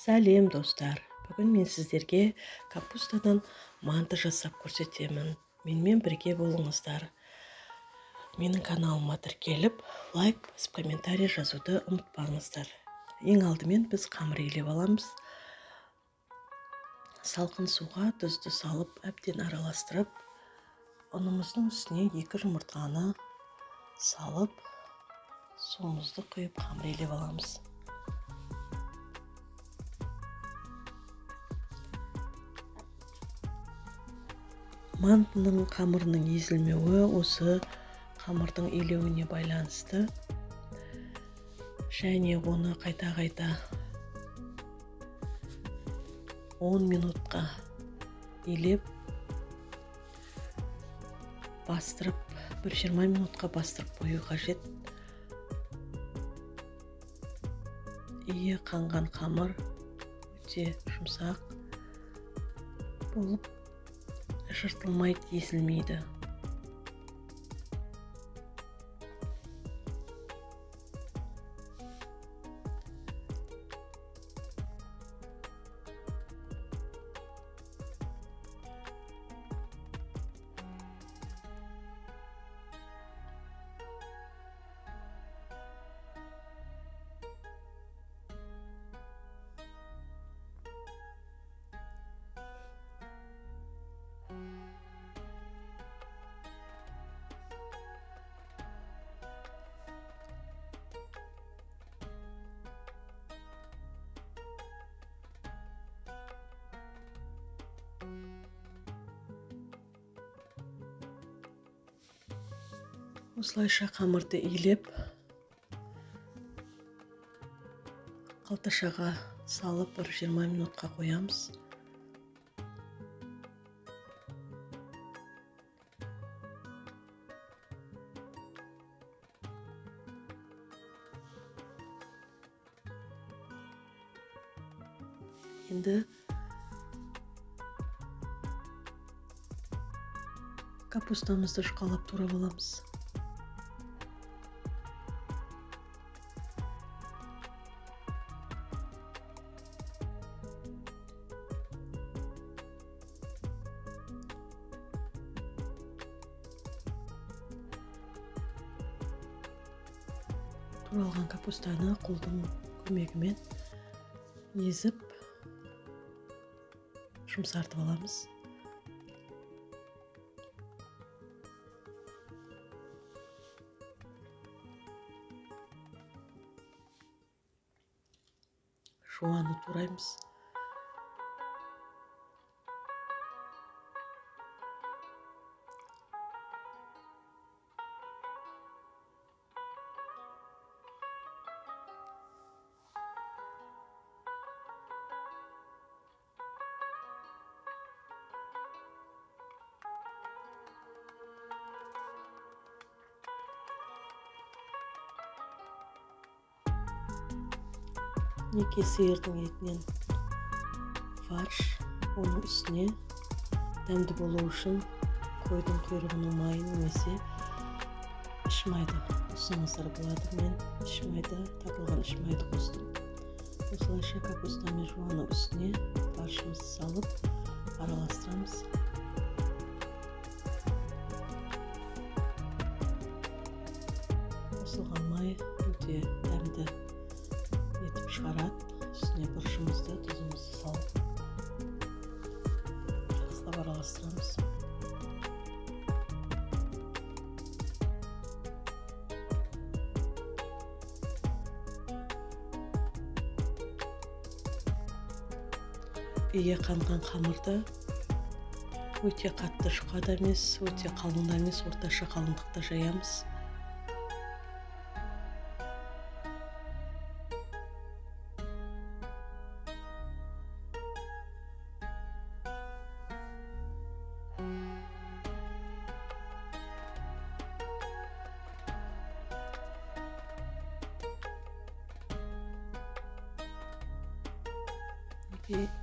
Сәлем, достар! Бүгін мен сіздерге капустадан манты жасап көрсетемін. Менімен бірге болыңыздар. Менің каналыма тіркеліп, лайк басып, комментарий жазуды ұмытпаңыздар. Ең алдымен біз қамыр илеп аламыз. Салқын суға тұзды салып, әбден араластырып, ұнымыздың үстіне 2 жұмыртқаны салып, суымызды құйып қамыр илеп аламыз. Мантының қамырының езілмеуі осы қамырдың илеуіне байланысты және оны қайта-қайта 10 минутқа илеп бастырып, бір 20 минутқа бастырып қою қажет. Иі қанған қамыр өте жұмсақ болып жыртылмайды, езілмейді. Осылайша қамырды илеп, қалташаға салып бір 20 минутқа қоямыз. Енді капустамызды жұқалап турап аламыз. Туралған капустаны қолдың көмегімен езіп, жұмсартып аламыз. Жуаны тураймыз. Неке сиырдың етінен фарш, оның үстіне дәмді болу үшін қойдың құйрығының майын немесе іш майды қоссаңыздар болады. Мен татылған іш майды қостым. Осылайша капуста мен жуаның үстіне фаршымызды салып араластырамыз. Қосылған май өте дәмді етіп шығарады. Үстіне бұрышымызды, тұзымызды салып жақсылап араластырамыз. Иі қанған қамырды өте қатты жұқа да емес, өте қалың да емес, орташа қалыңдықта жаямыз.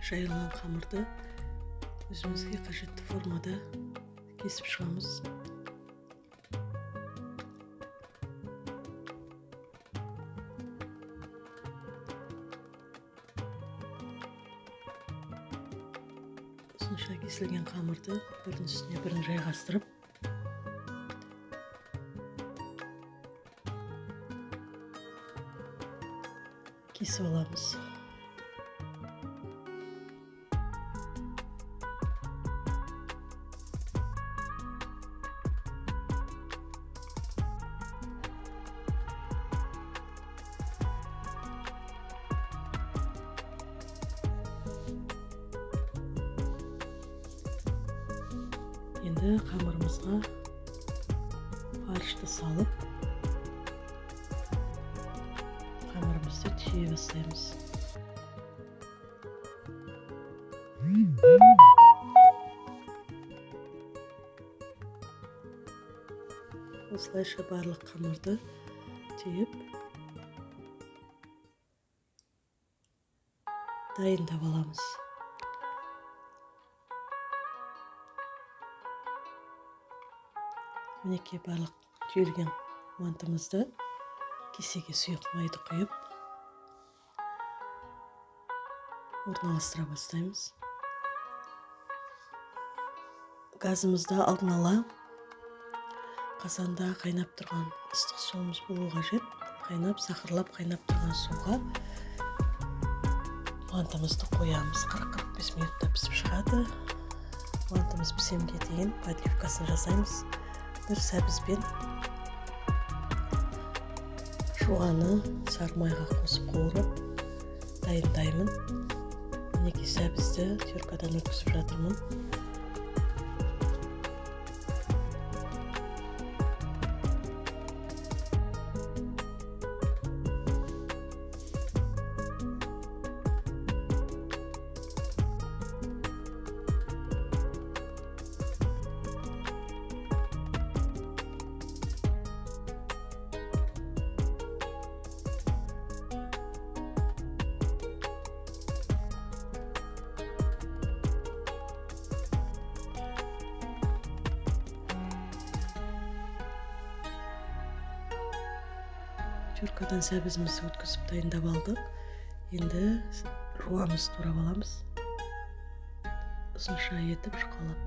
Жайылған қамырды өзімізге қажетті формада кесіп шығамыз. Ұзынша кесілген қамырды бірінің үстіне бірін жайғастырып, кесіп аламыз. Енді қамырымызға фаршты салып, қамырымызды түйе бастаймыз. Осылайша барлық қамырды түйіп, дайындап аламыз. Мінекей, барлық түйілген мантымызды кесеге сұйық майды құйып, орналастыра бастаймыз. Газымызда алдын ала қазанда қайнап тұрған ыстық суымыз болу қажет. Қайнап, сақырлап қайнап тұрған суға мантымызды қоямыз. 40-45 минутта пісіп шығады. Мантымыз пісемге дейін подливкасын жасаймыз. Бір сәбізбен жуғаны сары майға қосып қуырып дайындаймын. Мінекей, сәбізді теркадан өткізіп жатырмын. Теркадан сәбізімізді өткізіп дайындап алдық. Енді жуамызды турап аламыз. Ұзынша етіп жұқалап.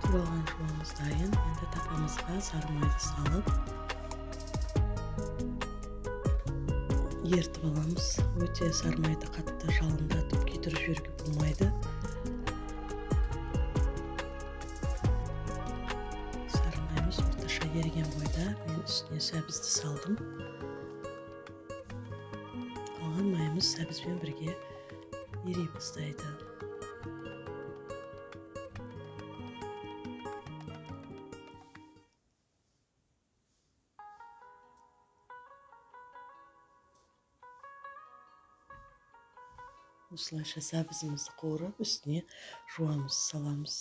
Туралған жуамыз дайын. Енді тапамызға сары майды салып ертіп аламыз. Өте сары майды қатты жалындатып күйдіріп жіберуге болмайды. Сары майымыз орташа еріген бойда мен үстіне сәбізді салдым. Қалған майымыз сәбізбен бірге ери бастайды. Осылайша сәбізімізді қуырып, үстіне жуамыз саламыз.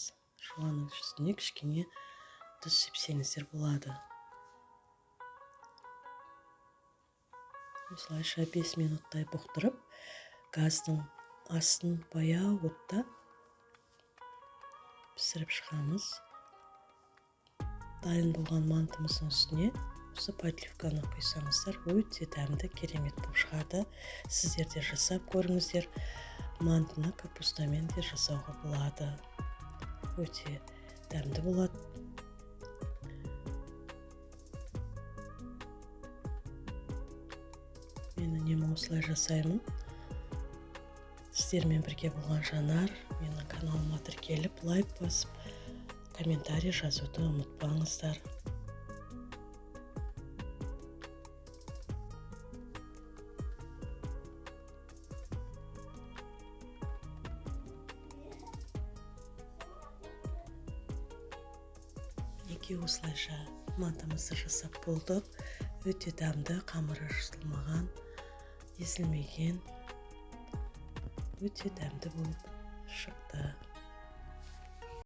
Жуаның үстіне кішкене тұз сепсеңіздер болады. Осылайша 5 минуттай бұқтырып, газдың астын баяу отта пісіріп шығамыз. Дайын болған мантымыздың үстіне осы подливканы құйсаңыздар өте дәмді, керемет болып шығады. Сіздер де жасап көріңіздер. Мантыны капустамен де жасауға болады. Өте дәмді болады. Мен үнемі осылай жасаймын. Сіздермен бірге болған Жанар. Менің каналыма тіркеліп, лайк басып, комментарий жазуды ұмытпаңыздар. Мінекей, осылайша мантымызды жасап болдық. Өте дәмді, қамыры жыртылмаған, езілмеген, өте дәмді болып шықты.